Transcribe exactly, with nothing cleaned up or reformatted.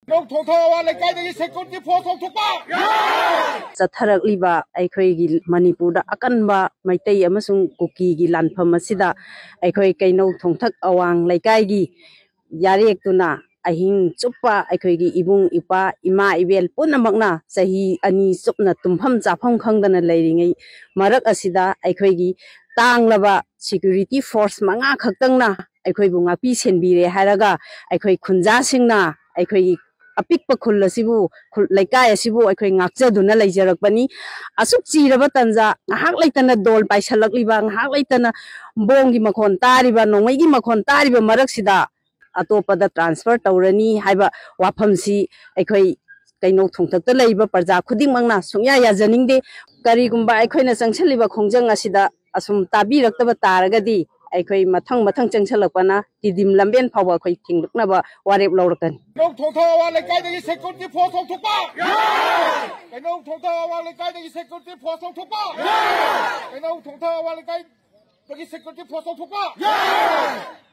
ꯀꯩꯅꯧ ꯊꯣꯡꯊꯥ ꯑꯋꯥꯡ ꯂꯩꯀꯥꯏꯗꯒꯤ security force ꯂꯧꯊꯣꯛꯄ! ꯆꯠꯊꯔꯛꯂꯤꯕ ꯑꯩꯈꯣꯏꯒꯤ ꯃꯅꯤꯄꯨꯔꯗ ꯑꯀꯟꯕ ꯃꯩꯇꯩ ꯑꯃꯁꯨꯡ ꯀꯨꯀꯤꯒꯤ ꯂꯥꯟꯐꯝ ꯑꯁꯤꯗ ꯑꯩꯈꯣꯏ ꯀꯩꯅꯧ ꯊꯣꯡꯊꯛ ꯑꯋꯥꯡ ꯂꯩꯀꯥꯏꯒꯤ ꯌꯥꯔꯦꯛꯇꯨꯅ ꯑꯍꯤꯡ ꯆꯨꯞꯄ ꯑꯩꯈꯣꯏꯒꯤ ꯏꯕꯨꯡ ꯏꯄꯥ ꯏꯃꯥ ꯏꯕꯦꯜ ꯄꯨꯝꯅꯃꯛꯅ ꯆꯍꯤ ꯑꯅꯤ ꯆꯨꯞꯅ ꯇꯨꯝꯐꯝ ꯆꯥꯐꯝ ꯈꯪꯗꯅ ꯂꯩꯔꯤꯉꯩ ꯃꯔꯛ ꯑꯁꯤꯗ ꯑꯩꯈꯣꯏꯒꯤ ꯇꯥꯡꯂꯕ ꯁꯦꯀ꯭ꯌꯨꯔꯤꯇꯤ ꯐꯣꯔꯁ ꯃꯉꯥ ꯈꯛꯇꯪꯅ ꯑꯩꯈꯣꯏꯕꯨ ꯉꯥꯛꯄꯤ ꯁꯦꯟꯕꯤꯔꯦ ꯍꯥꯏꯔꯒ ꯑꯩꯈꯣꯏ ꯈꯨꯟꯖꯥꯁꯤꯡꯅ ꯑꯩꯈꯣꯏꯒꯤ ꯑꯄꯤꯛꯄ ꯈꯨꯜ ꯑꯁꯤꯕꯨ, ꯈꯨꯜ, ꯂꯩꯀꯥꯏ ꯑꯁꯤꯕꯨ ꯑꯩꯈꯣꯏ ꯉꯥꯛꯆꯗꯨꯅ ꯂꯩꯖꯔꯛꯄꯅꯤ꯫ ꯑꯁꯨꯛ ꯆꯤꯔꯕ ꯇꯟꯖꯥ, ꯉꯥꯏꯍꯥꯛ ꯂꯩꯇꯅ ꯗꯣꯜ ꯄꯥꯏꯁꯜꯂꯛꯂꯤꯕ, ꯉꯥꯏꯍꯥꯛ ꯂꯩꯇꯅ ꯕꯣꯝꯒꯤ ꯃꯈꯣꯟ ꯇꯥꯔꯤꯕ, ꯅꯣꯡꯃꯩꯒꯤ ꯃꯈꯣꯟ ꯇꯥꯔꯤꯕ ꯃꯔꯛꯁꯤꯗ ꯑꯇꯣꯞꯄꯗ ꯇ꯭ꯔꯥꯟꯁꯐꯔ ꯇꯧꯔꯅꯤ ꯍꯥꯏꯕ ꯋꯥꯐꯝꯁꯤ ꯑꯩꯈꯣꯏ ꯀꯩꯅꯧ ꯊꯣꯡꯊꯛꯇ ꯂꯩꯔꯤꯕ ꯄ꯭ꯔꯖꯥ ꯈꯨꯗꯤꯡꯃꯛꯅ ꯁꯨꯡꯌꯥ ꯌꯥꯖꯅꯤꯡꯗꯦ꯫ ꯀꯔꯤꯒꯨꯝꯕ ꯑꯩꯈꯣꯏꯅ ꯆꯪꯁꯤꯜꯂꯤꯕ ꯈꯣꯡꯖꯪ ꯑꯁꯤꯗ ꯑꯁꯨꯝ ꯇꯥꯕꯤꯔꯛꯇꯕ ꯇꯥꯔꯒꯗꯤ ꯑꯩꯈꯣꯏ ꯃꯊꯪ ꯃꯊꯪ ꯆꯪꯁꯤꯜꯂꯛꯄꯅ ꯇꯤꯗꯤꯝ ꯂꯝꯕꯦꯟ ꯐꯥꯎꯕ ꯑꯩꯈꯣꯏ ꯊꯤꯡꯂꯛꯅꯕ ꯋꯥꯔꯦꯞ ꯂꯧꯔꯛꯀꯅꯤ꯫ ꯀꯩꯅꯧ ꯊꯣꯡꯊꯥ ꯑꯋꯥꯡ ꯂꯩꯀꯥꯏꯗꯒꯤ ꯁꯦꯀ꯭ꯌꯨꯔꯤꯇꯤ ꯐꯣꯔꯁ ꯂꯧꯊꯣꯛꯄ! ꯀꯩꯅꯧ ꯊꯣꯡꯊꯥ ꯑꯋꯥꯡ ꯂꯩꯀꯥꯏꯗꯒꯤ ꯁꯦꯀ꯭ꯌꯨꯔꯤꯇꯤ ꯐꯣꯔꯁ ꯂꯧꯊꯣꯛꯄ! ꯀꯩꯅꯧ ꯊꯣꯡꯊꯥ ꯑꯋꯥꯡ ꯂꯩꯀꯥꯏꯗꯒꯤ ꯁꯦꯀ꯭ꯌꯨꯔꯤꯇꯤ ꯐꯣꯔꯁ ꯂꯧꯊꯣꯛꯄ!